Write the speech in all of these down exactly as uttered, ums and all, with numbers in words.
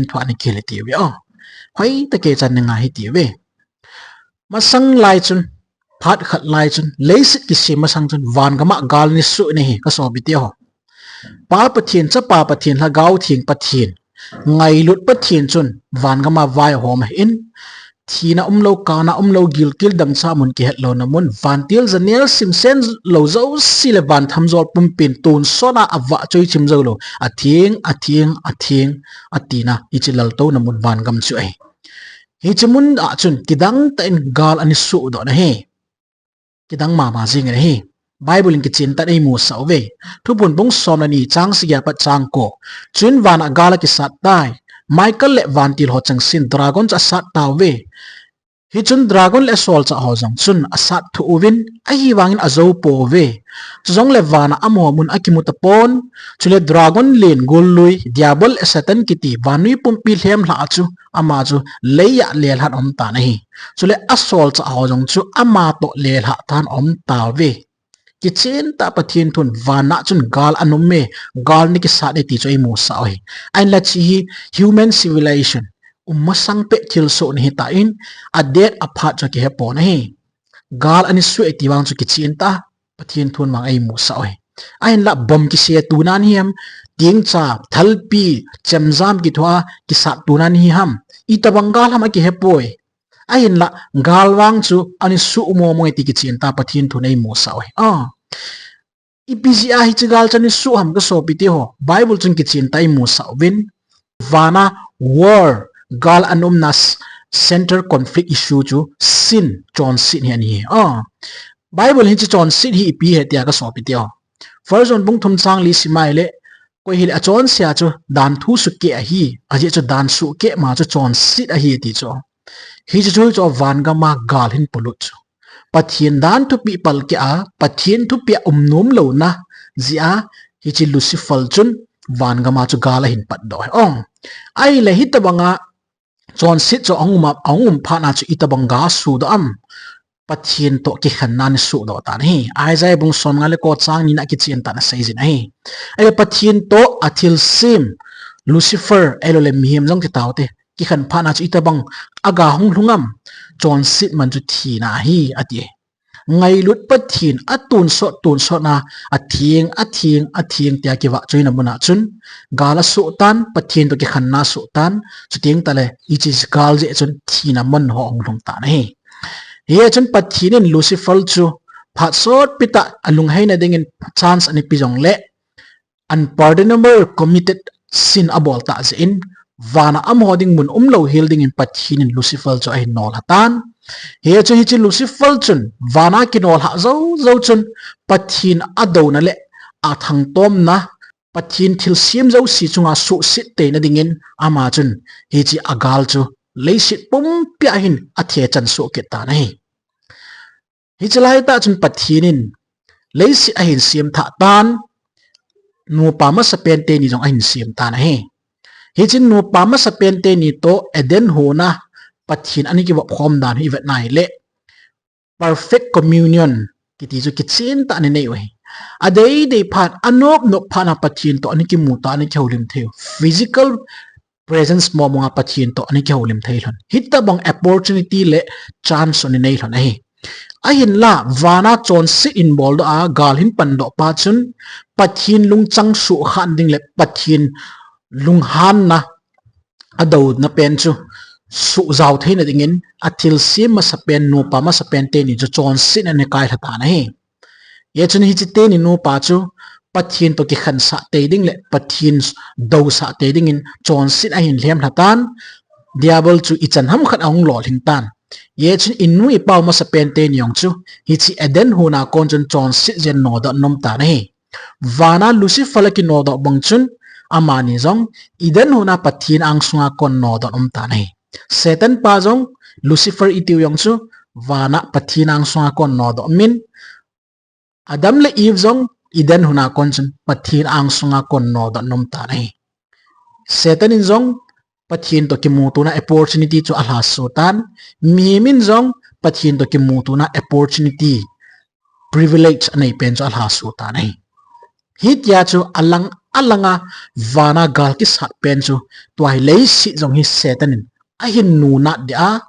Pathen thu a ana kihil e ati uve. Hoi tah kei chan na ngai hi ati uve. Masang lai chun, phat khat lai chun, leiset kisem masang chun, van gam a gal ana suh e ati uve, ka sopi teho. Pa Pathen, Chapa Pathen, Lhagao Theng Pathen, Ngailut Pathen chun van gam a vai ahom ahin, thina umlou, kana umlou, gilkel dangchah mun, kihetlouna mun, vantil janel simsen lou jouse le van thamjol pumpin tonsot a avahchoi chim jou lou, atheng, atheng, atheng, atina, hiche laltouna mun van gam chu ahi. Hiche mun a chun kidang tah in gal ana suhdoh in ahi. Kidang mama jing in ahi. Bible in kichen tah in eimusah uve. Thuphon bung som le ni chang sagi a pat chang ko. Chuin van a gal akisat tai. Michael le vantil ho chengsen dragon chu asat tauve. Hichun dragon le asolchah ho jong chun asat thuh uvin, ahivangin ajou pouve. Chujongle van a amaho mun akimu tapon. Chule dragon len gullui, Diabol le Satan kiti, vannoi pumpi lhemlhah a chu, ama chu lei a lelhan aum tan ahi. Chule asolchah ho jong chu ama toh lelhah tan aum tauve. Kichen tah Pathen thun van a chun gal ana um e, gal ana kisat e ti chu eimusah u ahi. Ahinla hiche hi human civilization, um masang peh thilsoh ana hitan, adet aphat chu akihe pon ahi. Gal ana suh e ti vang chu kichen tah Pathen thun vang eimusah u ahi. Ahinla bomb kise tuna ahi ham, tingcha, thalpi, chemjam kithua kisat tuna ahi ham, itobang gal ham akihe poi. Ahinla gal vang chu ana suh mong mong e ti kichen tah Pathen thun eimusah u ahi. Ah. Ipi jeh a hiche gal chu ana suh ham, ka sopi teho. Bible chun kichen tah in eimusah uvin. Van a war, gal ana umna s-, central conflict issue chu sin, chonset hi ahi. Ah. Bible hiche chonset hi ipi ahi tia, ka sopi teho. First John bung thum chang li sim a ahile, koi hile achonse a chu danthu sukeh ahi, ajeh chu dan sukeh ma chu chonset ahi ati chu. Hiche chu, chu van gam a gal ahin polut chu. Pathen dan thupeh palkeh a, Pathen thupeh a um nom louna jeh a, hiche Lucifer chun van gam a chu gal ahin patdoh ahi. Ong. Ahile hitobang a chonset chu ahung um a, ahung um phat a chu itobang gal asuhdoh am? Pathen toh kikhenna ana suhdoh tan ahi. Isaiah bung som nga le ko chang ni na kichen tah in asei jin ahi. Ahile Pathen toh athilsem Lucifer, ahilou le mihem jong ti taute, kikhen phat a chu itobang a gal hung lhung am? Chonset man chu thina ahi, ati. Ngailut Pathen, atonsot, tonsot na, atheng, atheng, atheng tia kivahchoina mun a chun gal asuh tan, Pathen toh kikhenna asuh tan, chuteng tah le hiche gal jeh chun thina man ho ahung lhung tan ahi. Hia chun Pathen in Lucifer chu phat sotpi tah a lunghei na dingin chance ana pe jongle, unpardonable committed sin abol tah jeh in, van a amaho ding mun umlou hel dingin Pathen in Lucifer chu ahin nolha tan. Hia chu hiche Lucifer chun van a kinolhah jou jou chun Pathen adouna le athangtomna, Pathen thilsem jouse chunga suhset teina dingin ama chun hiche agal chu leiset pumpi a hin athechan soh kit tan ahi. Hiche laitah chun Pathen in leiset ahin semthah tan, nupa masapen teni jong ahin sem tan ahi. Hichun nupa masapen teni toh Eden hon a Pathen ana kivop khom dan hi ivet na ahile, perfect communion kiti chu kichen tah ana nei u ahi. Adei dei phat, anop nop phat a Pathen toh ana kimu tan, ana kihoulim thei u. Physical presence mong mong a Pathen toh ana kihoulim thei lhon. Hitobang opportunity le chance ana nei lhon ahi. Ahinla, van a chonset in boldoh a, gal ahin pandoh pa chun, Pathen lungchang suhkhah ding le Pathen lunghanna adouna pen chu suhjao theina dingin, athilsem masapen, nupa masapen teni chu chonset in ana kailha tan ahi. Hia chun hiche teni nupa chu Pathen toh kikhensah tei ding le Pathen dousah tei dingin chonset ahin lhemlha tan, Diabol chu ichan ham khat ahung lolhing tan. Hia chun inu ipau masapen teni jong chu hiche Eden hon a kon chun chonset jeh in nodoh in um tan ahi. Van a Lucifer akinodoh bang chun, amani jong Eden hon a Pathen angsunga kon nodoh in um tan ahi. Satan pa jong, Lucifer itiu jong chu, van a Pathen angsunga kon nodoh in um in, Adam le Eve jong Eden hon a kon chun Pathen angsunga kon nodoh in um tan ahi. Satan in jong Pathen toh kimutona opportunity chu alhaso tan, mihem in jong Pathen toh kimutona opportunity, privilege anei pen chu alhaso tan ahi. Hitia chu alang Alanga vana gal kisat pen chu, tua hi leiset jong hi Satan in ahin nunat ding a,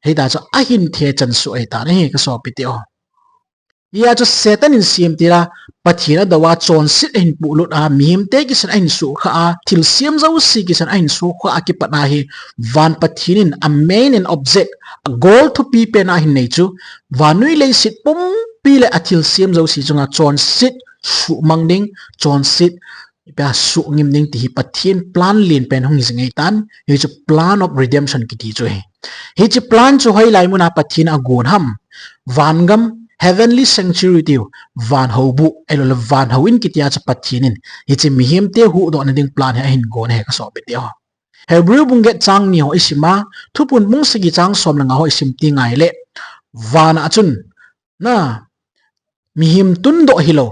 hita chu ahin thechan suh ahitan ahi, ka sopite ho. Hia chu Satan in semtil a, Pathen adou a, chonset ahin pulut a, mihemte kisan ahin sukha a, thilsem jouse kisan ahin sukha a kipat a hi, van Pathen in a main and object, a goal thupi pen ahin nei chu, vannoi leiset pumpi le athilsem jouse chunga chonset suhmang ding, chonset ipi a suhngim ding ti hi Pathen plan lenpen hung hi jing ahitan, hichu plan of redemption kiti chu ahi. Hiche plan chu hoilai muna Pathen in agon ham? Vangam, heavenly sanctuary tiu, van houbuh, ahilouleh van houin kitia chu Pathen in hiche mihemte huhdohna ding plan hi ahin gon ahi, ka sopite ho. Hebrew bung get chang ni ho isim a, Thuphon bung sagi chang som le nga ho isim teng ahile, vana chun, na, mihem tundoh hilou,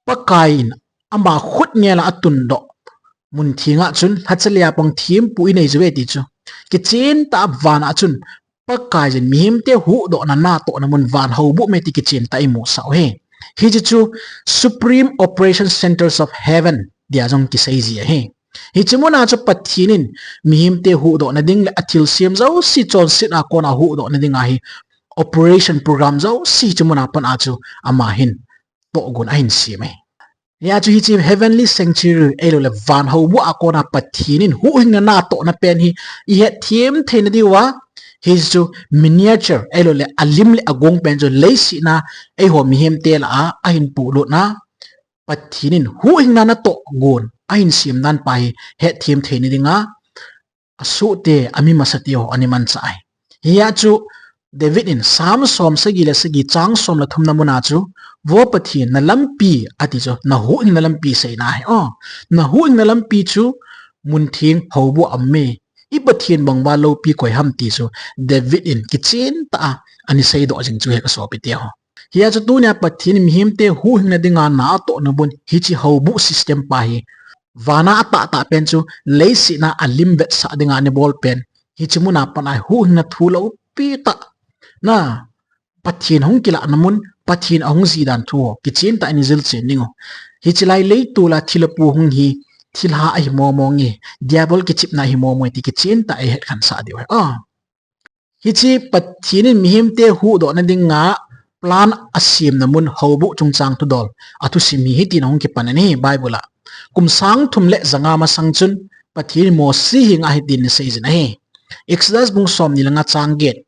Pakai in ama khut ngel a atundoh mun thenga chun lhacha lei a pang thempu inei jiuve ti chu. Kichen tah a vana chun Pakaiyin mihemte huhdohna natohna mun van houbuh me ti kichen tah a imusah u ahi. Hiche chu Supreme Operation Centers of Heaven tia jong kisei ji ahi. Hiche muna chu Pathen in mihemte huhdohna ding le athilsem jouse chonset a kona huhdohna dinga hi operation program jouse hiche muna pat a chu ama hin tohgon ahin sem e. Hia chu hiche heavenly sanctuary ahilouleh van houbuh a kona Pathen in huhhingna natohna pen hi ihet them theina diuva, hichu miniature ahilouleh alim le agong pen chu leiset a eiho mihemte lah a ahin pulut na, Pathen in huhhingna natohgon ahin sem dan pa hi het them theina dinga, asohte, ami masate ho ana manchah ahi. Hia chu David in Psalm som sagi le sagi chang som le thumna muna chu, Vo Pathen, na lampi, ati chu, na huhhingna lampi seina ahi. O, na huhhingna lampi chu mun theng houbuh a um e. I Pathen bang uva loupi koi ham ti chu David in kichen tah a ana seidoh jing chu ahi, ka sopite ho. Hia chu tunia Pathen in mihemte huhhingna dinga natohna mun hiche houbuh system pa hi, vana atahtah pen chu leiset a alim vetsah dinga ana bol pen, hiche muna pat a huhhingna thu loupi tah, na, Pathen hung kilahna mun, Pathen ahung ji dan thu ho kichen tah a ana jil chen ding u. Hiche lai leitol a thilha pu hung hi, thilha ahi momo nge, Diabol kichepna ahi momo nge ti kichen tah a ihet khen sah diu ahi. A, hiche Pathen in mihemte huhdohna dinga plan asemna mun houbuh chungchang thudol, athusim hi hitin ahung kipan in ahi Bible a. Kum sang thum le ja nga masang chun Pathen in Mose henga hitin ana seijin ahi. Exodus bung som ni le nga chang get.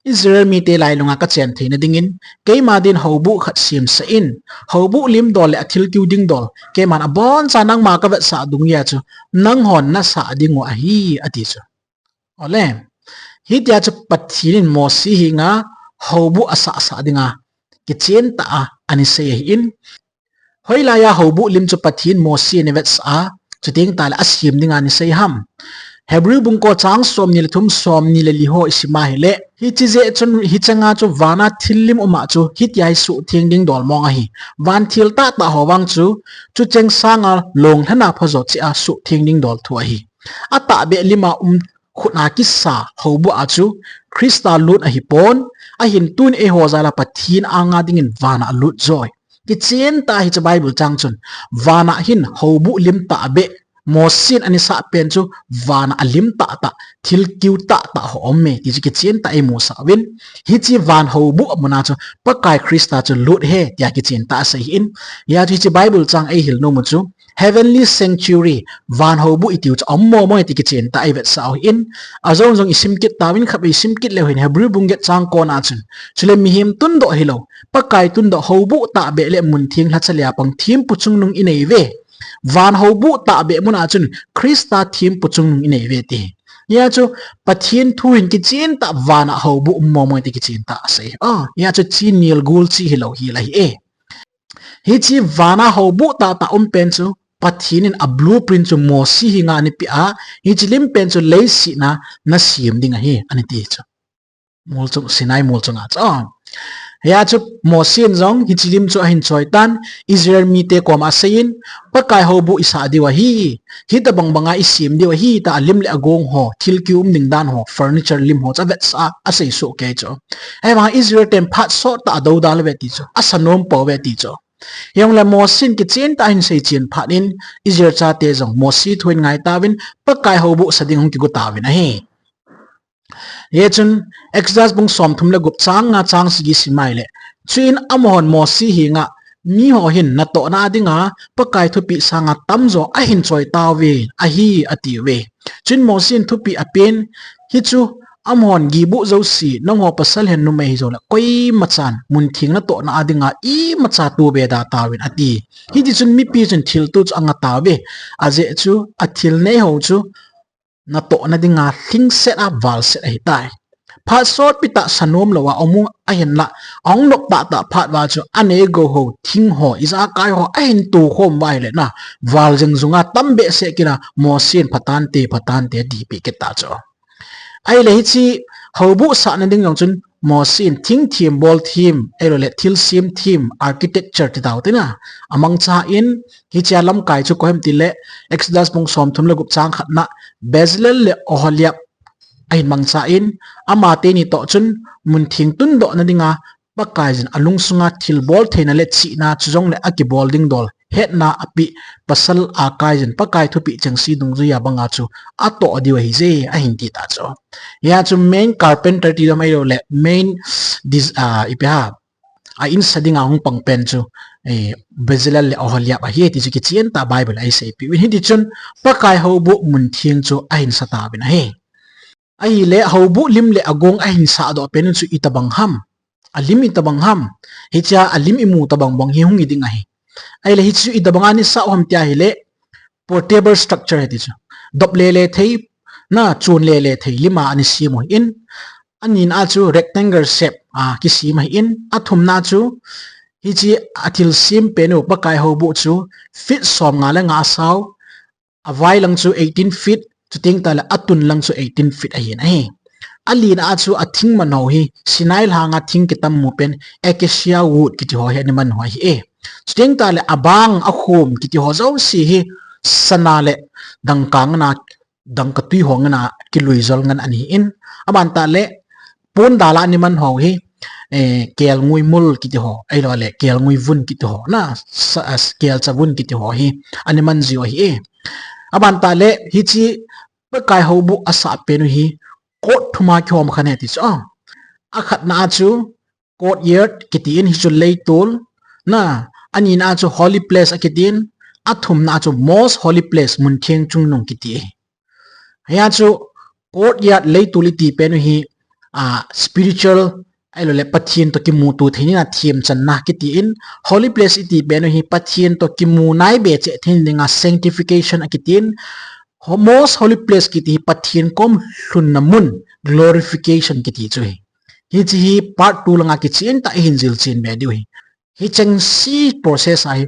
Israel mite lailunga kachen theina dingin, keima din houbuh khat semsah in, houbuh lim dol le athilkiu ding dol, keiman aboncha nangma kavetsah dungjui a chu, nanghon nasah ding u ahi, ati chu. Ole, hitia chu Pathen in Mose henga houbuh asahsah dinga kichen tah a ana sei ahin. Hoilai a houbuh lim chu Pathen in Mose ana vetsah a, chuteng tahle asem dinga ana sei ham? Hebrew bung ko chang som ni le thum, som ni le li ho isim a hile, hiche jeh chun hicheng a chu vana thil lim um a chu hitia hi suhtheng ding dol mong ahi. Van thil tahtah ho vang chu, chucheng sanga longlhana phajo cheh a suhtheng ding dol thu ahi. Atahbeh lim a um khut a kisa houbuh a chu Christa lut ahipon, ahin tun eiho jal a Pathen anga dingin vana alut joi. Kichen tah a hiche Bible chang chun, vana hin houbuh lim tahbeh, Mose in ana sah pen chu vana alim tahtah, thilkiu tahtah ho um e, ti chu kichen tah a imusah uvin. Hiche van houbuh a muna chu Pakai Christa chu lut e, tia kichen tah a asei ahin. Hia chu hiche Bible chang eihil nom u chu, heavenly sanctuary, van houbuh itiu chu aum momo e ti kichen tah a ivetsah u ahin. Ajong jong isim kit tauvin, khatvei isim kit leu hen Hebrew bung get chang ko na chun, chule mihem tundoh hilou, Pakai tundoh houbuh tahbeh le mun theng lhacha lei a pang thempu chungnung inei uve. Van houbuh tahbeh muna chun Christa thempu chungnung inei uve ti. Hia chu Pathen thu hin kichen tah, vana houbuh um momo e ti kichen tah asei. A, hia chu chi nil gul chi hilou hila ahi e. Hiche vana houbuh tahtah um pen chu Pathen in a blueprint chu Mose henga ana peh a, hiche lim pen chu leiset a nasem ding ahi, ana ti chu. Mol chung, Sinai mol chunga chu. Hia chu Mose in jong hiche lim chu ahin choi tan, Israel mite koma aseiyin, Pakai houbuh isah diu ahi, hitabang banga isem diu ahi, tia lim le agong ho, thilkiu um ding dan ho, furniture lim ho chu avetsah a, asei soh kei chu. Ahivang Israel ten phat sot tah a adoudal uve ti chu, asa nom pouve ti chu. Hijongle Mosi in kichen tah a ahin seichen phat in, Israel chate jong Mosi thu in ngai tauvin, Pakai houbuh sa ding hung kigo tauvin ahi. Hichun Exodus bung somthum le gup chang nga chang sagi sim ahile, chuin amahon Mosi henga, miho hin natohna a dinga Pakai thupeh sanga tamjo ahin choi tauve, ahi, atiuve. Chuin Mosi in thupeh apen, hichu amahon gibuh jouse, nangho pasal hin numei hijongle koimachan muntheng natohna a dinga imacha tobe da tauvin, ati. Hitichun mipi chun thilto chu anga tauve. Ajeh chu athil neiho chu natohna dinga lhingset a valset ahitai. Phat sotpi tah sanom louva aum u ahinla, ahung nop tahtah phat uva chu anei gou ho, thing ho, ijakai ho ahin tokhom uva ahile na, val jeng junga tam behseh kit a Mosi in phatante, phatante atipeh kit ta chu. Ahile hiche houbuh sahna ding jong chun Mosi in thingthem, bolthem, ahiloule thilsem them, architecture ti tau tina, amangcha in, hichea lamkai chu koi ham tile, Exodus bung somthum le gup chang khatna, Bezalel le Oholiab ahin mangcha in, amateni toh chun muntheng tundohna dinga Pakaiyin alungsunga thilbol theina le chihna chujongle akibol ding dol hetna apeh pasal akaiyin Pakai thupeh chengse dungjuiya banga chu atoh diu ahije, ahin ti ta chu. Hia chu main carpenter ti dom ahiloule main dis-, ah, ipi ham, a insa dinga hung pang pen chu, eh, Bezalel le Oholiab ahi ti chu kichen tah Bible a eiseipeh uvin. Hitichun Pakai houbuh muntheng chu ahin sa tauvin ahi. Ahile houbuh lim le agong ahin sahdoh pen u chu itobang ham, alim itobang ham, hichea alim imu tobang bang hi hung hi ding ahi. Ahile hichu itobanga ana sah u ham tia ahile portable structure ahi ti chu. Dop lele thei, na chon lele thei lima ana sem u ahin, anina chu rectangle shape a kisem ahin, athumna chu hiche athilsem pen u Pakai houbuh chu feet somnga le nga asao, avai lang chu eighteen feet, chuteng tahle atun lang chu eighteen feet ahin ahi. Alina a chu athing man ho hi Sinai lhanga thing kitam mu pen acacia wood kiti ho hi ana man ho ahi e. Chuteng tahle abang akhom kiti ho jouse hi sana le dangka ngana, dangka twi ho ngana kiluijol ngen ana hin, aban tahle pondal a ana man ho hi, eh, kelngoi mul kiti ho, ahiloule kelngoi vun kiti ho, na, sa-, as-, kelcha vun kiti ho hi ana man jiu ahi e. Aban tahle hiche Pakai houbuh asah pen u hi court thuma kihom khat ahi ti chu. Akhatna a chu courtyard kitin, hichu leitol, na, anina a chu holy place akitin, athumna a chu most holy place, muntheng chungnung kiti ahi. Hia chu courtyard leitol iti pen u hi, ah, spiritual, ahiloule Pathen toh kimuto theina themchanna kitin, holy place iti pen u hi Pathen toh kimu naibe cheh theina dinga sanctification akitin, ho-, most holy place kiti hi Pathen kom lhunna mun, glorification kiti chu ahi. Hiche hi part two langa kichen tah a ihin jilchen be diu ahi. Hichengse process ahi,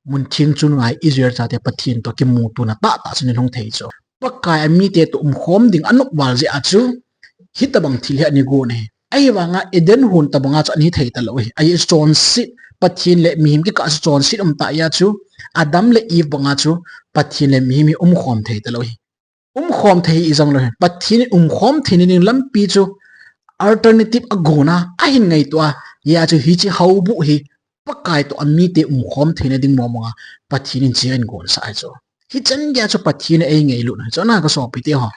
muntheng chungnunga Israel chate Pathen toh kimutona tahtah chu ana lhung thei chu. Pakai amite toh umkhom ding anop val jeh a chu hitobang thil hi ana gon ahi. Ahivanga Eden hon tobanga chu ana hithei talou ahi. Ahi chonset, Pathen le mihem kikah chu chonset umtah a chu Adam le Eve banga chu Pathen le mihem hi umkhom thei talou ahi. Umkhom thei hi ijonglou hin, Pathen in umkhom theina ding lampi chu alternative agona ahin ngaito a, hia chu hiche houbuh hi Pakai toh amite umkhom theina ding mong monga Pathen in hiche ahin gonsah ahi chu. Hichan geiya chu Pathen in eingailutna ahi chu, na kasopite ho.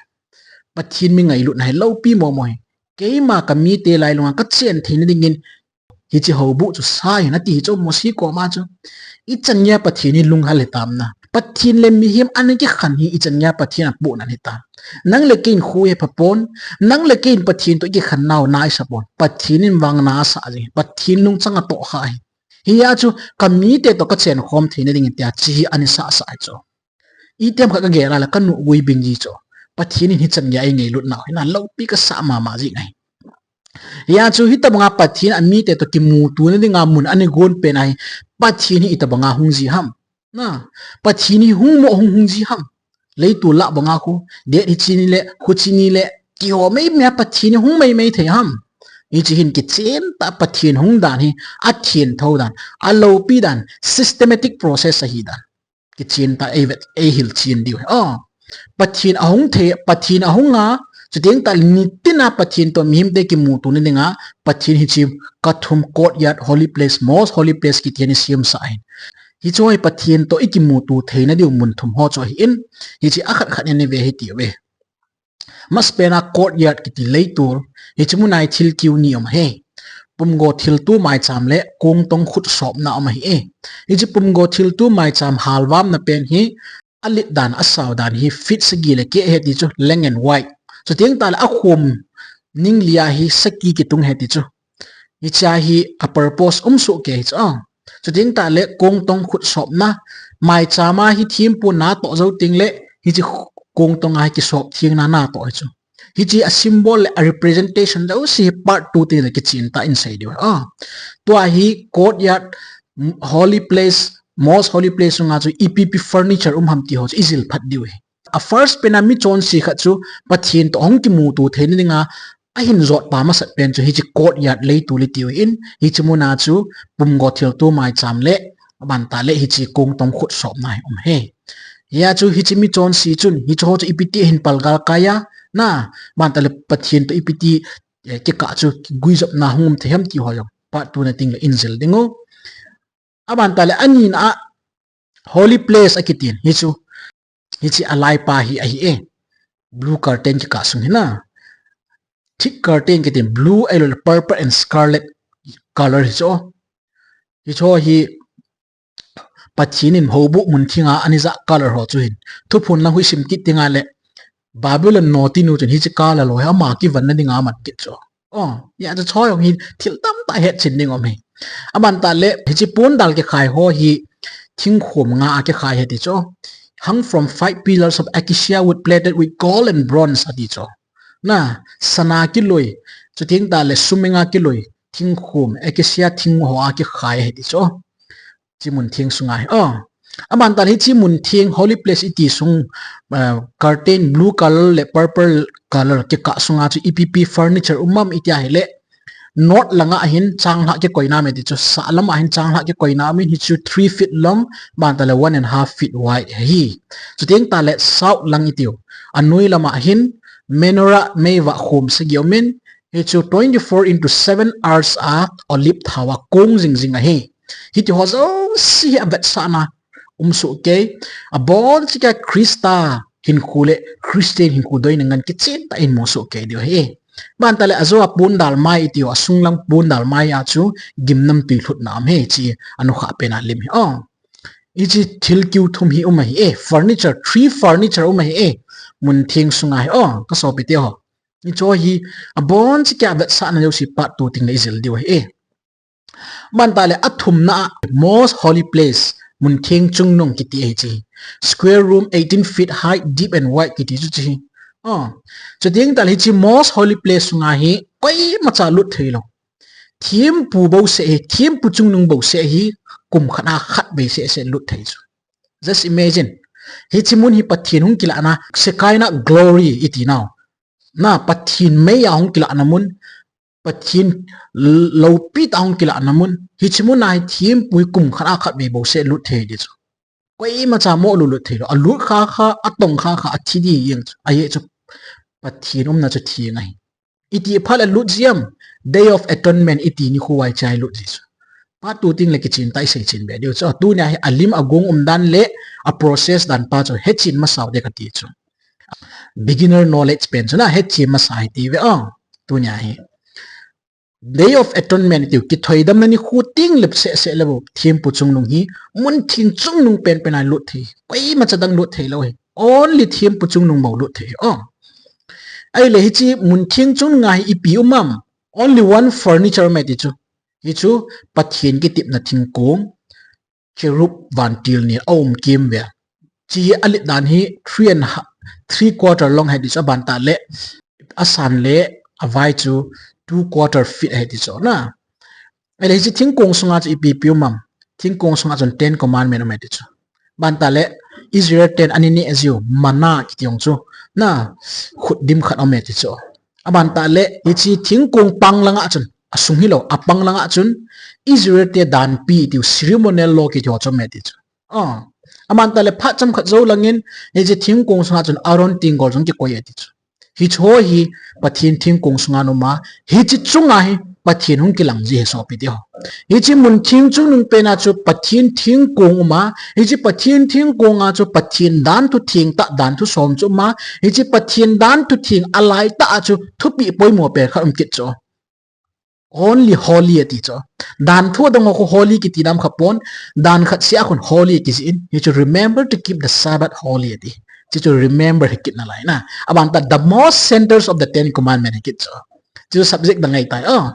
Pathen mi ngailutna hi loupi mong mong ahi. Keima kamite lailunga kachen theina dingin hiche houbuh chu sa hih in ati hi chu Mosi koma chu. Ichan geiya Pathen hi lunghel hitam na. Pathen le mihem ana kikhen hi ichan geiya Pathen apohna hitam. Nang le keiin khu hi phapon, nang le keiin Pathen toh ikikhen nau na isapon. Pathen in vang na asah jing. Pathen lungchang atohkha ahi. Hia chu kamite toh kachenkhom theina dingin tia hiche hi ana sahsah ahi chu. Itiham khat kagel a le kanuhgui bing ji chu. Pathen in hichan geiya eingailut nau hi na loupi kasah mama jing ahi. Hia chu hitobanga Pathen amite toh kimutona dinga mun ana gon pen ahi. Pathen hi itobanga hung ji ham. Na, Pathen hi hung mo hung hung ji ham. Leitol lah banga khu, det hiche ni le, khuche ni le, ti ho meimei a Pathen hi hung meimei thei ham. Hiche hin kichen tah Pathen hung dan hi, athen thou dan, aloupi dan, systematic process ahi dan. Kichen tah eivet, eihil chen diu ahi. Oh, Pathen ahung thei, Pathen ahunga, Chuteng tahle nitina Pathen toh mihemte kimuto nadinga Pathen hiche kathum courtyard, holy place, most holy place kiti hi asem sah ahin. Hiche hi Pathen toh ikimuto theina diu mun thum ho chu ahin, hiche akhat khat in ive hitiuve. Amasapen a courtyard kiti leitol, hiche muna hi thil kiu ni um ahi. Pumgo thilto maicham le kongtong khut sopna um ahi. Hiche pumgo thilto maicham halvamna pen hi alet dan, asao dan hi feet sagi le keh ahi ti chu, length and wide. Chuteng tahle akhom ning lia hi saki kitung ahi ti chu. Hiche hi a purpose um soh kei chu. Chuteng tahle kongtong khut sopna, maicham a hi thempu natoh jou tengle hiche kongtong a hi kisop thengna natoh ahi chu. Hiche a symbol le a representation jouse hi part two tengle kichen tah in sei diu ahi. Tua hi courtyard, holy place, most holy place sunga chu ipi ipi furniture um ham ti ho chu ijil phat diu ahi. A first pen a michonse khat chu Pathen toh hung kimuto theina dinga ahin jotpa masat pen chu hiche courtyard leitol itiu ahin, hiche muna chu pumgo thilto maicham le, aban tahle hiche kongtong khut sopna hi um ahi. Hia chu hiche michonse chun hiche ho chu ipi ti ahin palgal kai a, na, aban tahle Pathen toh ipi ti, eh, kikah chu kiguijopna hung um thei ham ti ho jong part two na tengle injil dingu. Aban tahle anina a holy place akitin, hichu, hiche alaipa hi ahi e. Blue curtain kikah sung hi na. Thick curtain kitin, blue ahiloule purple and scarlet color hichu. Hichu hi Pathen in houbuh muntheng a ana jah color ho chu ahin. Thuphon lang hi sim kit tengle Babylon notinu chun hiche color ho hi ama kivanna dinga aman kit chu. O, hia chu choi jong hi thil tamtah hetchen ding um ahi. Aban tahle hiche pondal kikhai ho hi thingkhom nga a kikhai ahi ti chu. Hung from five pillars of acacia wood plated with gold and bronze ati chu. Na, sana kiloi, chuteng tahle sumenga kiloi thingkhom, acacia thing ho a kikhai ahi ti chu. Hiche muntheng sunga hi. O, aban tahle hiche muntheng holy place iti sung, eh, curtain blue color le purple color kikah sunga chu ipi ipi furniture um am iti ahile, north langa hin changlhah kikoina um e ti chu, sah lama hin changlhah kikoina um in, hichu three feet long, aban tahle one and half feet wide ahi. Chuteng tahle south lang itiu, anoi lama hin menorah meivah khom sagi um in, hichu twenty-four into seven hours a olive thao a kong jingjing ahi. Hiti ho jouse hi avetsahna um soh kei, abonchauva Christa hinkho le Christian hinkho doina ngen kichen tah in mu soh kei diu ahi. Aban tahle ajo a pondal mai itiu, asunglang pondal mai a chu gimnamtui lhutna um ahi, hiche anukhah pen a lim hi. O, hiche thil kiu thum hi um ahi e, furniture, three furniture um ahi e, muntheng sunga hi. O, kasopi teho, hichu hi abonchauva avetsahna jouse part two tengle ijil diu ahi e. Aban tahle athumna a most holy place, muntheng chungnung kiti ahi hiche. Square room, eighteen feet height, deep and wide kiti chu hiche hi. O, chuteng tahle hiche most holy place sunga hi koimacha lut theilou. Thempu bouseh hi, thempu chungnung bouseh hi kum khat a khatvei seh seh lut thei chu. Just imagine. Hiche mun hi Pathen hung kilahna, Shekinah glory iti nau. Na, Pathen mei a hung kilahna mun, Pathen loupitah a hung kilahna mun, hiche muna hi thempu hi kum khat a khatvei bouseh lut thei ti chu. Koimacha moh lut lut theilou. Alut khakha, atong khakha, athi ding jeng chu. Ajeh chu Pathen umna chu theng ahi. Iti phat le lut ji em? Day of Atonement iti nikho a hiche hi lut ji chu. Part two tengle kichen tah isei chen be diu chu. Tunia hi alim agong umdan le a process dan pa chu hechen masau te kati chu. Beginner knowledge pen chu na, hetchen masa hitiuve. O, tunia hi Day of Atonement itiu, kithoidamna nikho tengle seh seh le bou thempu chungnung hi muntheng chungnung penpen a lut thei. Koimacha dang lut theilou ahi. Only thempu chungnung bou lut thei. O, ahile hiche muntheng chungnung a hi ipi um am? Only one furniture um e ti chu. Hichu Pathen kitepna thingkong, cherub vantil ni aum kimvel. Hiche alet dan hi three and ha-, three quarter long ahi ti chu, aban tahle asan le avai chu two quarter feet ahi ti chu na. Ahile hiche thingkong sunga chu ipi ipi um am? Thingkong sunga chun Ten Commandment um e ti chu. Aban tahle Israel ten ana neh jiu manna kiti jong chu na, khutdim khat um e ti chu. Aban tahle hiche thingkong pang langa chun, asung hilou, apang langa chun Israel te danpi itiu, ceremonial law kiti ho chu um e ti chu. A, aban tahle phat chomkhat jou langin hiche thingkong sunga chun Aaron tenggol jong kikoi e ti chu. Hiche hi Pathen thingkong sunga um a, hiche chunga hi Pathen hung kilang ji ahi sopi teho. Hiche mun theng chungnung pena chu Pathen thingkong um a, hiche Pathen thingkong a chu Pathen danthu theng tah danthu som chu um a, hiche Pathen danthu theng alai tah a chu thupeh poimo pen khat um kit chu. Only holy ati chu. Danthu adang ho khu holy kiti nam kha pon, dan khat sia khun holy kijih in. Hichu remember to keep the Sabbath holy ati. Hichu remember hi kit nalai na. Aban ta the most centers of the Ten Commandment hi kit chu. Hichu subject dang ahitai. Oh.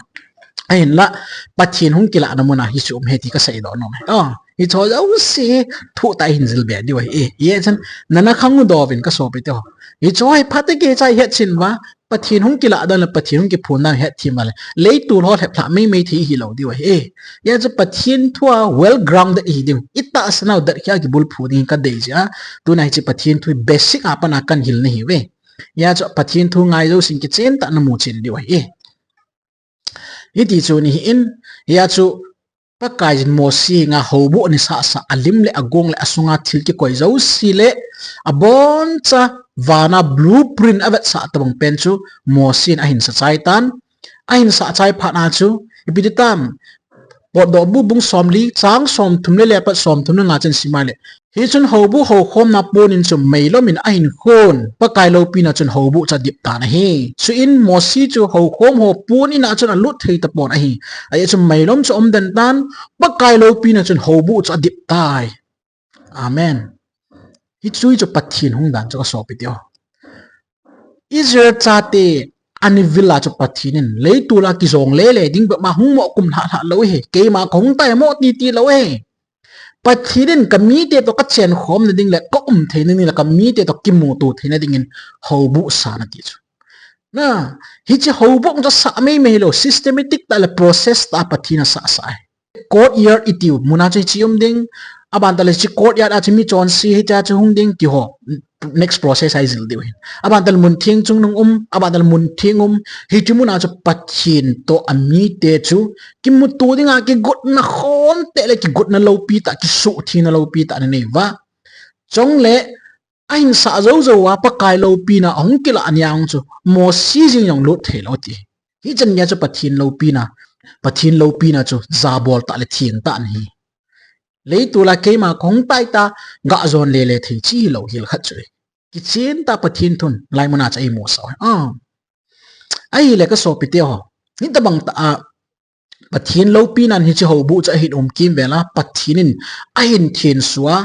Ahinla, Pathen hung kilahna muna hichu um ahi ti kasei doh nom e. Oh. Hichu jouse thu tah hin jil be diu ahi. Eh, ye chan, nana khang u dovin ka sopi teho. Hichu hi phatecha ihet chin uva, Pathen hung kilah dan le Pathen hung kiphon dan hetthem uva le, leitol ho lheplhah meimei thei hilou diu ahi. Eh, hijeh chun Pathen thu a well grounded ihi diu. Itahsa nau dat khia kibulphu ding kadei jeh a. Tuna hiche Pathen thu basic a pat a kan hilna ahiuve. Hijeh chun Pathen thu ngai jousen kichen tah a namu chen diu ahi. Eh. Hiti chu ahin, hijeh chun Pakaiyin Mosi henga houbuh ana sahsah, alim le agong le asunga thil kikoi jouse le, abonchan vana blueprint avetsah tobang pen chu Mosi in ahin sah chai tan, ahin sah chai phat a chu, ipi ti tam, Potdohbu bung somli, chang somthum le li apat somthum le nga chan sim a le, Hichun houbuh houkhomna pon in chu meilom in ahin khon, Pakai loupina chun houbuh chu adip tan ahi. Chuin Mosi chu houkhom ho pon in a chun alut thei tapon ahi. Ajeh chu meilom chu aum den tan, Pakai loupina chun houbuh chu adip tai. Amen. Hichu chu Pathen hung dan chu ka sopi teho. Israel chate ana vil a chu Pathen in leitol a kijong lele ding bep ma hung mo kum lhah lhah lou ahi. Keima kahung tai mo titi lou ahi. Pathen in kamite toh kachenkhomna ding le kaum theina ding le kamite toh kimuto theina dingin houbuh asan ati chu. Na, hiche houbuh chu asah meimei hilou, systematic tah le process tah a Pathen in asah sah ahi. Courtyard itiu mun a chu hiche um ding, aban tah le hiche courtyard a chu michonse hitia chu hung ding ti ho. Next process a ijil diu ahin. Aban tah le mun theng chungnung um, aban tah le mun theng um, hiche mun a chu Pathen toh amite chu kimuto dinga kigotna khon tah le kigotna loupi tah, kisuhthengna loupi tah ana nei uva. Chule ahin sah jou jou a Pakai loupina ahung kilah nia hung chu Mosi jeng jong lut thei lou ati. Hichan geiya chu Pathen loupina, Pathen loupina chu jabol tah le theng tah ana hi. Leitol a keima kahung tai ta, gajon lele thei chi hilou hel khat chu ahi. Kichen tah Pathen thun, hilai mun a chu eimusah u ahi. Ah. Ahile ka sopi teho. Hitabang tah a, Pathen loupina in hiche houbuh chu ahin um kimvel a, Pathen in ahin thensuh a,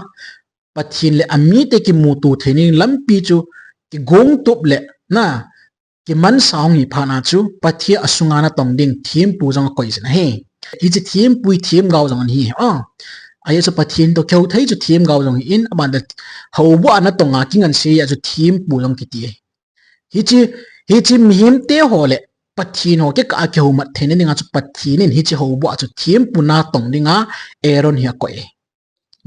Pathen le amite kimuto theina ding lampi chu kigong tup le, na, kimansa hung hi phat a chu, Pathen asunga natong ding thempu jong akoi jin ahi. Hiche thempu hi themgao jong ana hi. Ah. Ajeh chu Pathen toh kihou thei chu themgao jong ahin, aban tah le houbuh a natong a kingansei a chu thempu jong kiti ahi. Hiche, hiche mihem teho le Pathen ho kikah a kihoumat theina dinga chu Pathen in hiche houbuh a chu thempu natong dinga Aaron hi akoi.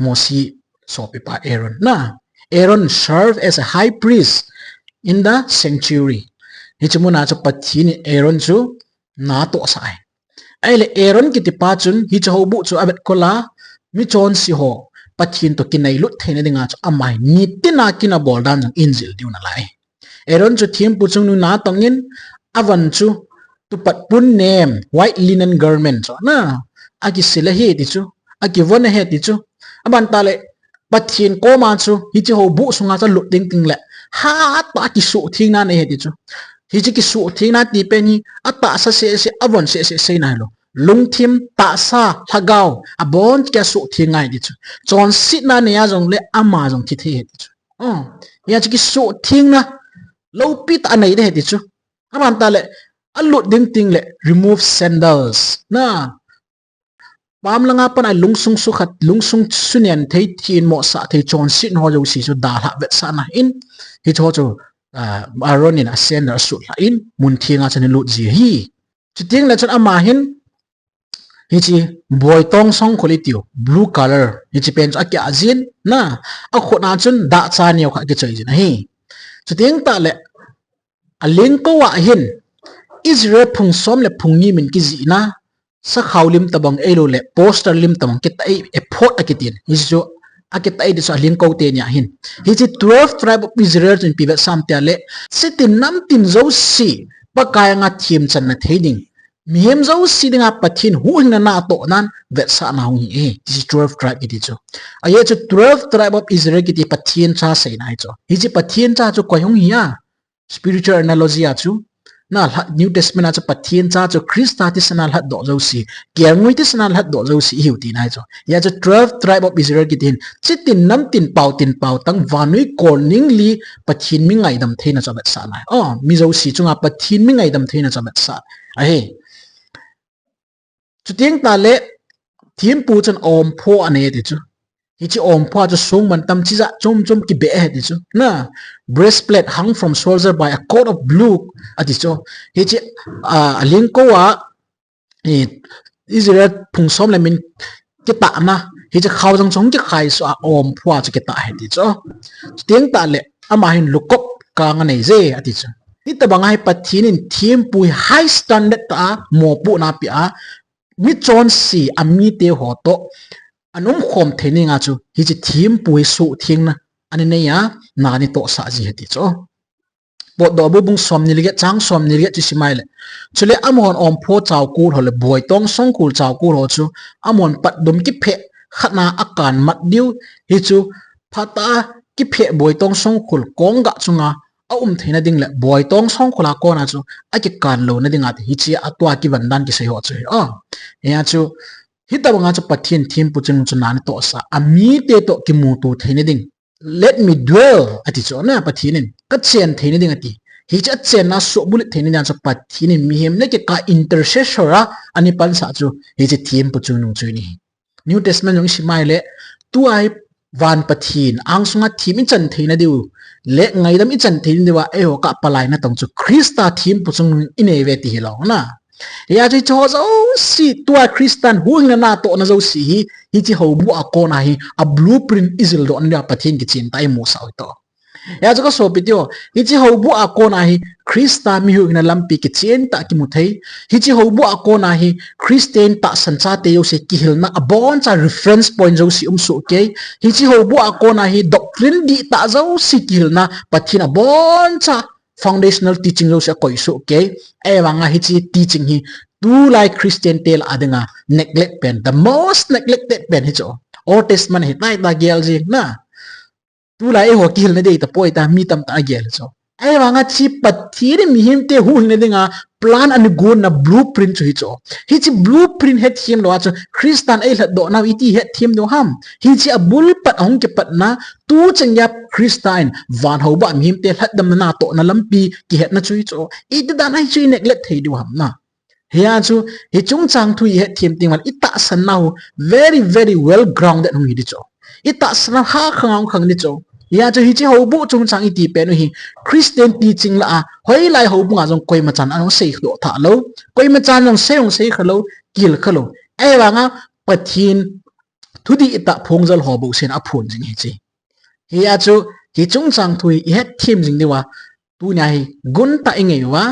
Mosi sopipa Aaron. Na, Aaron served as a high priest in the sanctuary. Hiche mun a chu Pathen in Aaron chu natoh asah ahi. Ahile Aaron kitipa chun hiche houbuh chu avetkol a, michonse ho Pathen toh kinailut theina dinga chu ama hi nitin a kin abol dan jong ijil diu nalai. Aaron chu thempu chungnung natong in, avon chu tupat pun nem, white linen garment chu, na, akisil ahi ti chu, akivon ahi ti chu. Aban tah le Pathen koma chu hiche houbuh sunga chu alut ding teng le, hatah a kisuhthengna nei ahi ti chu. Hiche kisuhthengna ti pen hi atahsa seh seh, avon seh seh seina hilou. Lungthim, tahsa, lhagao, abon kisuhtheng ngai ti chu. Chonsetna nei a jongle ama jong thi thei ahi ti chu. Oh, hiche kisuhthengna loupi tah anei ding ahi ti chu. Aban tah le, alut ding teng le, remove sandals. Na, pam langa pat a lungsung sukhat, lungsung sunen thei, thin mohsah thei, chonsetna ho jouse chu dalhah vetsahna in, hiche ho chu, ah, Aaron in a sandal asutlhah in, mun theng a chun alut ji ahi. Chuteng le chun ama hin, hiche boitong songkhol itiu, blue color, hiche pen chu akiah jin, na, akhut a chun dahcha neo khat akichoi jin ahi. Chuteng tah le, alengkou a hin, Israel phung som le phung ni min kijihna, sakhao lim tabang ahilou le, poster lim tabang kitah a, ephod akitin. Hiche chu akitah e ti chu alingko teni ahin. Hiche twelve tribe of Israel chun ipi vetsah em tia le, chitin namtin jouse Pakai anga themchanna thei ding, mihem jouse dinga Pathen huhhingna natohnan vetsahna hung hi e. Hiche twelve tribe kiti chu. Ajeh chu twelve tribe of Israel kiti Pathen cha seina ahi chu. Hiche Pathen cha chu koi hung hi a? Spiritual analogy a chu, na lha-, New Testament a chu Pathen cha chu Christa thisana lhatdoh jouse, kelngoi thisana lhatdoh jouse ihiu tina ahi chu. Hia chu twelve tribe of Israel kiti hin, chitin namtin paotin paotang vannoi kolning li Pathen mi ngaidam theina chu avetsahna ahi. O, mi jouse chunga Pathen mi ngaidam theina chu avetsah ahi. Chuteng tah le, thempu chun ompho anei ati chu. Hiche ompho a chu songmantam chijat chom chom kibeh ahi ti chu. Na, breastplate hung from shoulder by a cord of blue ati chu. Hiche, a, alingko a, i, Israel phung som le min kitahna, hiche khaojang chu hung kikhai soh a ompho a chu kitah ahi ti chu. Chuteng tah le, ama hin lukop kang anei je ati chu. Hitobang a hi Pathen in thempu hi high standard tah a mopohna apeh a, michonse amite ho toh ana umkhom thei dinga chu hiche thempu hi suhthengna ana nei a, na ana tohsah ji ahi ti chu. Potdohbu bung somni le get chang somni le get chu sim a ahile, chule amahon ompho chaokol ho le boitong songkhol chaokol ho chu amahon patdum kipheh khatna akan mat diu, hichu phatah a kipheh boitong songkhol kongah chunga aum theina ding le boitong songkhol a kona chu akikan louna dinga ti, hiche a tua kivan dan kisei ho chu hi a. Hia chu, hitobanga chu Pathen thempu chungnung chu na ana tohsah, amite toh kimuto theina ding. Let me dwell ati chu, na, Pathen in kachen theina ding ati. Hiche achenna suhbulhit theina dinga chu Pathen in mihem le kikah a intercessor a ana pansah chu hiche thempu chungnung chu ahi. New Testament jong isim a ahile, tua hi van Pathen angsunga them ichan theina diu le ngaidam ichan theina diuva eiho kah a palai natong chu Christa thempu chungnung inei uve ti hilou na. Hia chu hiche ho jouse, tua Christan huhhingna natohna jouse hi, hiche houbuh a kona hi a blueprint ijildohna dia Pathen kichen tah imusah u hitoh. Hia chu kasopi teho, hiche houbuh a kona hi Christa mi huhhingna lampi kichen tah kimu thei. Hiche houbuh a kona hi Christian tahsan chate jouse kihilna aboncha reference point jouse um soh kei. Hiche houbuh a kona hi doctrine dihtah jouse kihilna Pathen aboncha foundational teaching jouse akoi soh kei. Ahivanga hiche teaching hi tulai Christian te lah a dinga neglect pen, the most neglected pen hichu. Old Testament hi taita gel jing na. Tulai eiho kihilna dei tapoi tia mi tamtah in agel chu. Ahivanga hiche Pathen in mihemte huhhingna dinga plan ana gonna blueprint chu hichu. Hiche blueprint hethem louva chu Christan eilhatdoh nau iti hethem diu ham. Hiche abul pat a hung kipatna, tucheng geiya Christa in van houbuh a mihemte lhatdamna natohna lampi kihetna chu hichu. Iti dan a hichu i neglect thei diu ham na. Hia chu, hi chungchang thu i hetthem teng uva le, i tahsanna u very, very well grounded hung hi ding chu. I tahsanna u ha khang a hung khang ding chu. Hia chu hiche houbuh chungchang i ti pen u hi Christian teaching lah a, hoilai houbung a jong koima chan ahung seidoh tha lou, koima chan jong sei hung sei kha lou, kihil kha lou. Ahivanga Pathen thudih tah phongjal ho bou sen aphon jing hiche. Hia chu, hi chungchang thu hi i hetthem jing diu a, tunia hi gun tah i ngei uva,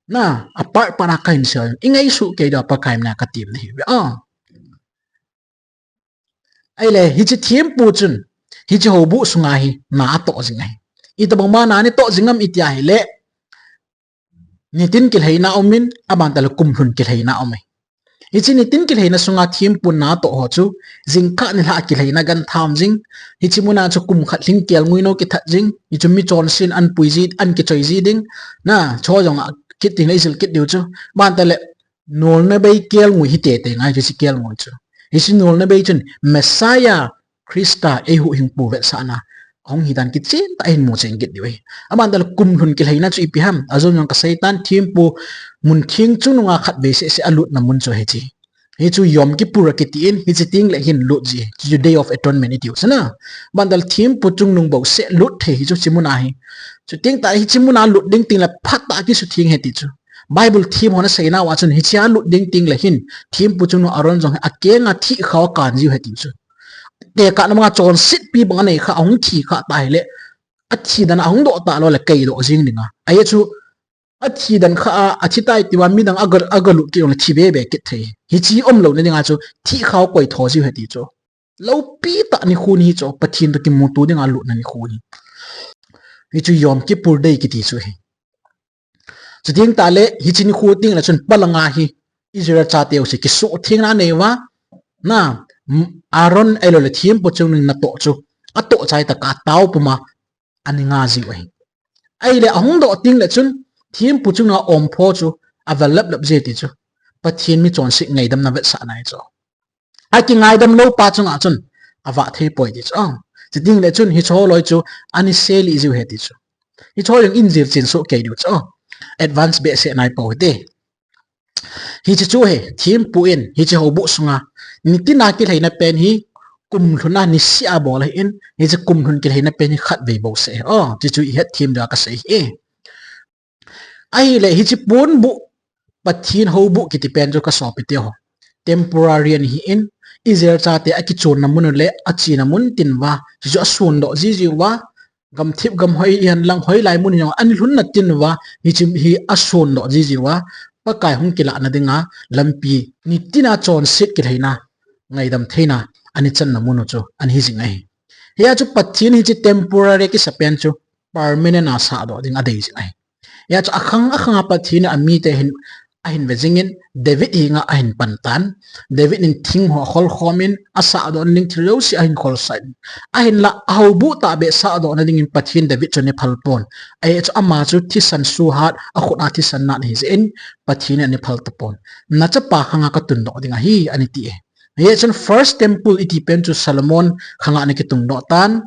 na, apart pan a kahin sei, i ngei soh kei diu a Pakai mina katem nahi uve. Ah. Ahile, hiche thempu chun, hiche houbuh sunga hi na atoh jing ahi. Itobang ma na natoh jing ham i ti ahile, nitin kilheina um in, aban tah le kum lhun kilheina um e. Hiche nitin kilheina sunga thempun natoh ho chu, jingkah nilhah kilheina gantha um jing. Hiche muna chu kum khat lhing kelngoi nou kithat jing. Hichu mi chonsen an pui ji, an kichoi ji ding. Na, chu jong a kit ding le i jil kit diu chu. Aban tah le, nolna bei kelngoi hi tete ngai chu hiche kelngoi chu. Hiche nolna bei chun, Messiah, Christa eihuhhingpu vetsahna ahung hi dan kichen tah a ihin mu chen kit diu ahi. Aban tah le kum lhun kilheina chu ipi ham, ajon jong kasei tan thempu mun theng chungnunga khatvei seh seh alutna mun chu hiche. Hichu Yom Kippur akiti in, hiche teng le hin lut ji, hichu Day of Atonement i tiu chu na. Aban tah le thempu chungnung bou seh lut thei hichu hiche muna hi. Chuteng tah hiche muna lut ding teng le phatah a kisutheng ahi ti chu. Bible them hon asei nauva chun hichea lut ding teng le hin, thempu chungnung Aaron jong hi akenga thihkhao akan jiu ahi ti chu. Tekahna banga chonsetpi bang anei kha, ahung thi kha tah ahile, athi dan a ahung doh tah lou le keidoh jing dinga. Ajeh chu, athi dan kha a, athi tai tia midang aga, agalut kit jong le thi bebe kit thei. Hiche umlouna dinga chu, thihkhao koi tho jiu ahi ti chu. Loupi tah nikho ni hi chu, Pathen toh kimuto dinga lutna nikho ni. Hichu Yom Kippur Day kiti chu ahi. Chuteng tahle, hiche nikho teng le chun palanga hi Israel chate ho chu kisuhthengna anei uva, na, Aaron ahilouleh thempu chungnung natoh chu atoh chai tah a atao puma ana nga jiu ahi. Ahile ahung doh teng le chun thempu chunga ompho chu avel lap lap ji ti chu Pathen mi chonset ngaidamna vetsahna ahi chu. Akingaidam lou pa chunga chun avah thei poi ti chu. Chuteng le chun hiche ho loi chu ana selih jiu ahi ti chu. Hiche ho jong in jil chen soh kei diu chu. Advance behseh nai pou hite. Hiche chu ahi, thempu in hiche houbuh sunga nitina kilheina pen hi kum lhun a niseh a bol ahin, hiche kum lhun kilheina pen hi khatvei bou seh ahi. O, hichu ihet them diu a kasei ahi. Ahile hiche ponbuh, Pathen houbuh kiti pen chu kasopi teho, temporary ana hin, Israel chate akichonna mun u le achena mun tin uva hichu asondoh jiji uva, gamthip gamhoi ihen lang hoilai mun hijongle ana lhunna tin uva hiche hi asondoh jiji uva, Pakai hung kilahna dinga lampi, nitina chonset kilheina, ngaidam theina ana channa mun u chu ana hi jing ahi. Hia chu Pathen hiche temporary kisa pen chu permanent a sahdoh ding adei jing ahi. Hia chu akhang akhanga Pathen in amite ahin, ahin ve jingin, David henga ahin pan tan. David in thing ho akhol khom in, asahdoh na ding thil jouse ahin kholsah in, ahinla ahoubuh tahbeh sahdohna dingin Pathen David chu ana phal pon. Ajeh chu ama chu thisan suhat, akhut a thisan nat ahi jeh in Pathen in ana phal tapon. Nachapa khanga katundoh ding ahi, ana ti e. Hijeh chun First Temple iti pen chu Solomon khanga ana kitungdoh tan.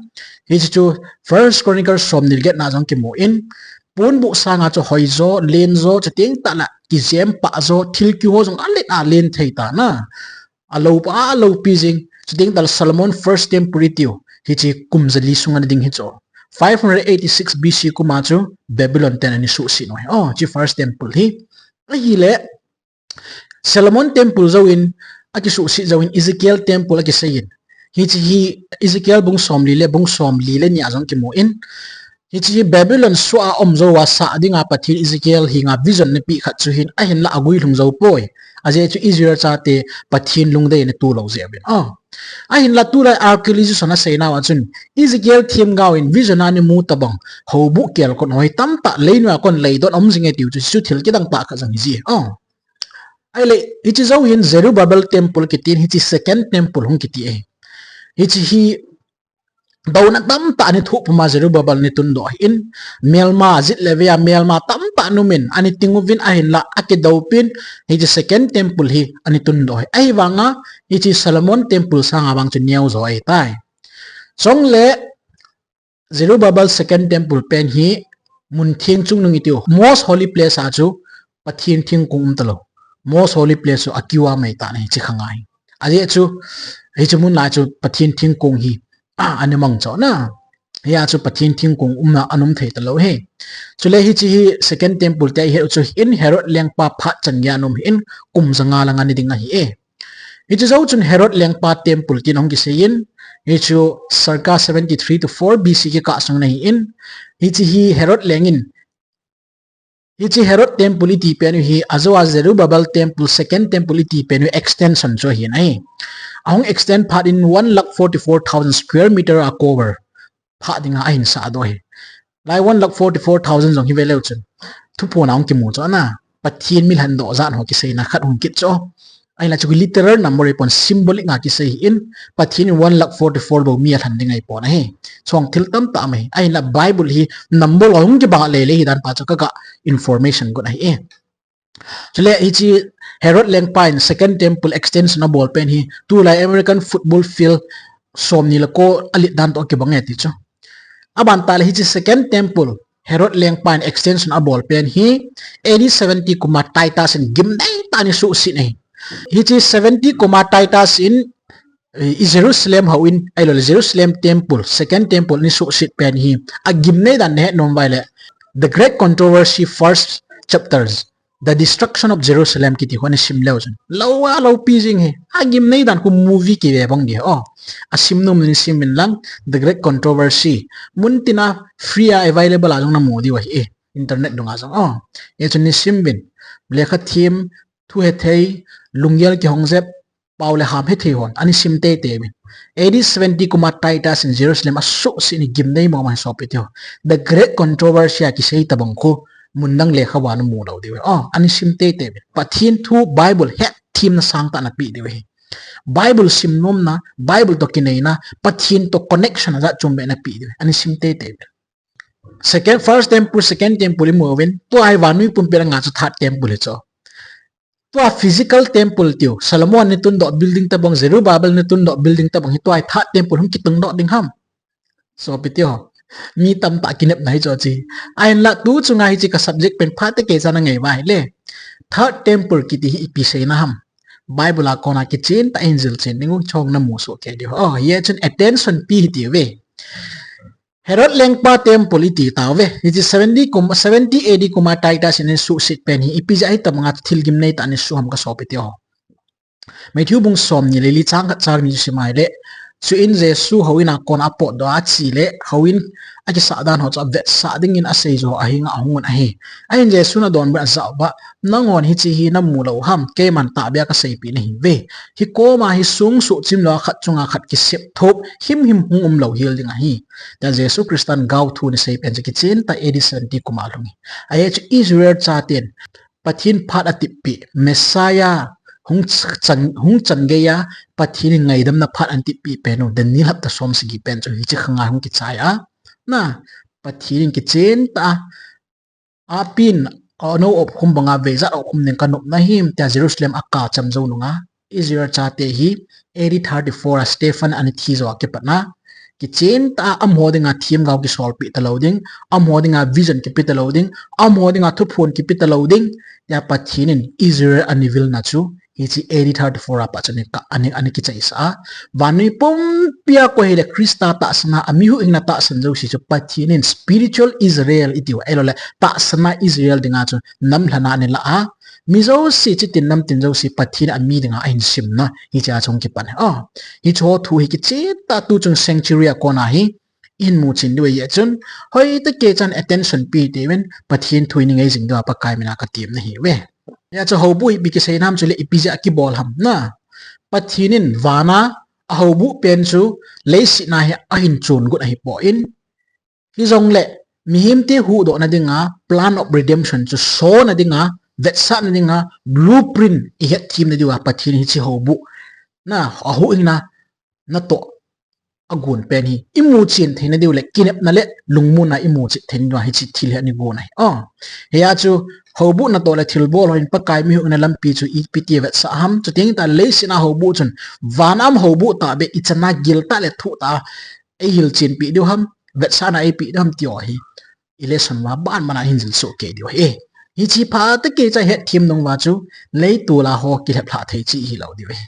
Hiche chu First Chronicles somni le get na jong kimu in, ponbuh sanga chu hoijo, lenjo, chuteng tahle kijempah jo, thil kiho jong alet a alen thei tan a, aloupi, aloupi jing. Chuteng tahle Solomon First Temple itiu hiche kum jali sunga ana ding hi chu, five hundred eighty-six B C kuma chu Babylon ten ana suhset u ahi. O, hiche First Temple hi. Ahile Solomon Temple jouvin, akisuhset jouvin Ezekiel Temple akisei in. Hiche hi Ezekiel bung somli le, bung somli le ni a jong kimu in. Hiche hi Babylon soh a um jouva sah dinga Pathen Ezekiel henga vision ana peh khat chu ahin, ahinla agui lhung jou poi. Ajeh chu Israel chate Pathen lungdei ana to lou jeh uvin. O. Ahinla tulai archaeologist hon asei nauva chun, Ezekiel themgao in vision a ana mu tobang houbuh kelkot ho hi tamtah leinoi a kon leidot a um jing e tiu chu, chu thil kidang tah khat jong hiji. O. Ahile, hiche jou hin Zerubbabel Temple kitin, hiche Second Temple hung kiti ahi. Hiche hi douna tamtah ana thoh puma Zerubbabel ana tundoh ahin, melma, jet le vei a melma tamtah ana um in, ana ting uvin ahinla akidoupin, hiche Second Temple hi ana tundoh ahi. Ahivanga hiche Solomon Temple sanga vang chu neo jo ahitai. Chule Zerubbabel Second Temple pen hi mun theng chungnung itiu, Most Holy Place a chu Pathen thingkong um talou. Most Holy Place chu akiu a mai tan ahi, hiche khanga hi. Ajeh chu hiche mun lai chu Pathen thingkong hi, a, ana mangcha na. Hia chu Pathen thingkong umna ana um thei talou ahi. Chule hiche hi Second Temple tia ihet u chu hin Herod lengpa phat chan geiya ana um hin, kum janga langa ana ding ahi e. Hiche jou chun Herod lengpa Temple tin ahung kisei in, hichu circa seventy-three to four B C kikah sung ana hi in, hiche hi Herod leng in, hiche Herod Temple iti pen u hi, ajou a Zerubbabel Temple, Second Temple iti pen u extension chu ahi nai. Ahung extend phat in one lakh forty-four thousand square meter a cover phah dinga ahin sahdoh ahi. Lai one lakh forty-four thousand jong hi ve leu chun, thuphon a hung kimu chu ana, Pathen mi lhandoh jat ho kiseina khat hung kit chu. Ahinla chu literal number ahipon, symbolic a kisei hi in, Pathen in one lakh forty-four bou mi alhan ding ahipon ahi. Chuang thil tamtah um ahi. Ahinla Bible hi number ho hung kibang lele hidan pa chu kaga information got ahi e. Chule hiche Herod lengpa in Second Temple extension abol pen hi tulai American football field somni le ko alet dan toh kibang e ti chu. Aban tah le hiche Second Temple Herod lengpa in extension abol pen hi A D seventy kuma Titus in gimnei tah in ana suhset ahi. Hiche seventy kuma Titus in, eh, i Jerusalem houin, ahilouleh Jerusalem Temple, Second Temple ana suhset pen hi agimnei dan nahet nom uva ahile The Great Controversy, first chapters, The Destruction of Jerusalem kiti khu ana sim leu chun, lou a loupi jing ahi. Agimnei dan khu movie kive bang ding ahi. O, asim nom nahin sim uvin lang, The Great Controversy. Muntina free a available a jong namu diu ahi e, internet dunga jong. O, hichu nahin sim uvin. Lekha them, thu hethei, lunggel kihong jep, pao le ham hethei hon ana sim teitei uvin. A D seventy kum a Titus in Jerusalem asuhset ni gimnei mama hi sopi teho. The Great Controversy a kisei tabang khu mun dang lekhabu a namu lou diu. Oh, ani sim teitei. Pathen thu Bible hetthem na sangtah nape diu ahi. Bible sim nomna, Bible toh kineina, Pathen toh connection ajat chom beh nape diu. Ani sim teitei. Second, first temple, second temple imu uvin, tua hi vannoi pumpi a nga chu third temple hi chu. Tua physical temple tiu, Solomon ni tundoh building tabang, Zerubbabel ni tundoh building tabang hi tua hi third temple hung kitung doh ding ham. Sopi teho. Mi tamtah kinepna hi chu chi. Ahinla tu chunga hiche ka subject pen phatecha nangai uva ahile, third temple kiti hi ipi seina ham. Bible a kona kichen tah in jil chen ding u chong namu soh kei diu. Oh, hiche chun attention pi hi tiu ve. Herod lengpa temple iti tauve. Hiche seventy kum, seventy A D kum a Titus in asuhset pen hi ipi jeh a hitabang a thil gimnei tah in asuh ham ka sopi teho. Matthew bung somni le li chang khat chang ni chu sim ahile, chuin Jesu houin a kona apotdoh a, ache le houin akisah dan ho chu avetsah dingin aseijo ahenga ahung un ahi. Ahin Jesun adonbut in ajah uva, nanghon hiche hi namu lou ham, keiman tahbeh a kaseipeh nahi uve. Hikoma hi song suhchim lou a khat chunga khat kisep thop himhim hung um lou hel ding ahi. Tia Jesu Christan gaothu in asei pen chu kichen tah A D seventy kum a lhung hi. Ajeh chu Israel chaten Pathen phat atep peh, Messiah hung chan, hung chan geiya Pathen in ngaidamna phat atep peh pen u Daniel hapta somsagi pen chu hiche khanga hung kichai a. Na, Pathen in kichen tah a, apin, anou opkhum banga veijat opkhum ding kanop nahi, tia Jerusalem akacham jou nunga Israel chate hi A D thirty-four a Stephen ana thi jou a kipat na, kichen tah a amaho dinga themgao kisolpeh talou ding, amaho dinga vision kipe talou ding, amaho dinga thuphon kipe talou ding, tia Pathen in Israel ana vilna chu hiche A D thirty-four a pat chun ka, ana, ana kichaisah a. Vannoi pumpi a koi hile Christa tahsan a, ami huhhingna tahsan jouse chu Pathen in spiritual Israel iti u, ahilouleh tahsan a Israel dinga chu namlhana ana la a. Mi jouse, chitin namtin jouse Pathen in ami dinga ahin semna hiche a chu hung kipan ahi. Oh, hiche ho thu hi kichen tah tu chung sanctuary a kona hi ihin muchen diu ahi chun, hoitah kei chan attention pi teuvin, Pathen thu hi neingai jing diu a Pakai mina katem nahi uve. Hia chu houbuh hi ipi kiseina ham chule ipi jeh a kibol ham na. Pathen in vana ahoubuh pen chu leiset a hi ahin chongot ahipoi. Hijongle mihemte huhdohna dinga plan of redemption chu sona dinga, vetsahna dinga blueprint ihetthem na diu a Pathen in hiche houbuh na, ahuhhingna natoh agon pen hi imuchen theina diu le kinepna le lungmonna imuchen theina diu a hiche thil hi ana gon ahi. Oh, hia chu houbuh natoh le thilbol ho in Pakai mi huhhingna lampi chu ipi ti vetsah ham, chuteng tah leiset a houbuh chun van a um houbuh tahbeh ichan a giltah le thohtah a eihilchen peh diu ham, vetsahna eipeh diu ham ti ho hi ilesson uva banban a ihin jil soh kei diu ahi. Hiche phatecha hetthem nung uva chu leitol a ho kilheplhah thei chu hilou diu ahi.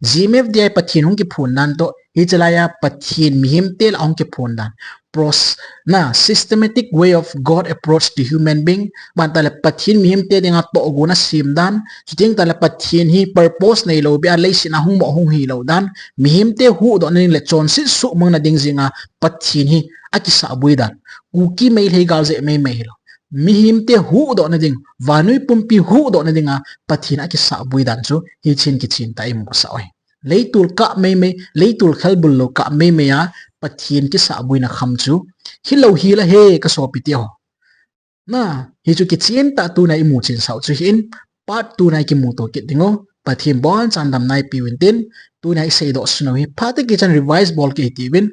G M F D I Pathen hung kiphon dan toh, hiche laiya Pathen mihemte lah a hung kiphon dan, pros-, na, systematic way of God approach to human being, ban tah le Pathen mihemte dinga tohgon asem dan, chuteng tah le Pathen hi purpose neilou beh a leiset a hung mo hung hilou dan, mihemte huhdohna ding le chonset suhmang na ding jenga Pathen hi akisahboi dan, Kuki Meitei gal jeh meimei hilou, mihemte huhdohna ding, vannoi pumpi huhdohna dinga Pathen akisahboi dan chu hichen kichen tah a imusah u ahi. Leitol kah meimei, leitol khelbul lou kah meimei a Pathen kisahboina kham chu hilou hel ahi ka sopi teho. Na, hichu kichen tah tuna imuchen sah u chu hin, part two na ikimuto kit ding u. Pathen bonchan damna eipeuvin tin, tuna iseidoh sun u hi phatecha chan revise bol kit hitiuvin,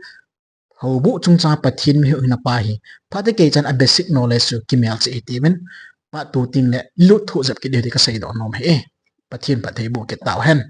houbuh chungchang Pathen mi huhhingna pa hi phatecha chan a basic knowledge chu kimelchih hitiuvin, part two teng le lut thoh jep kit ding u ti kaseidoh nom ahi. Pathen phatthei boh kit tauhen.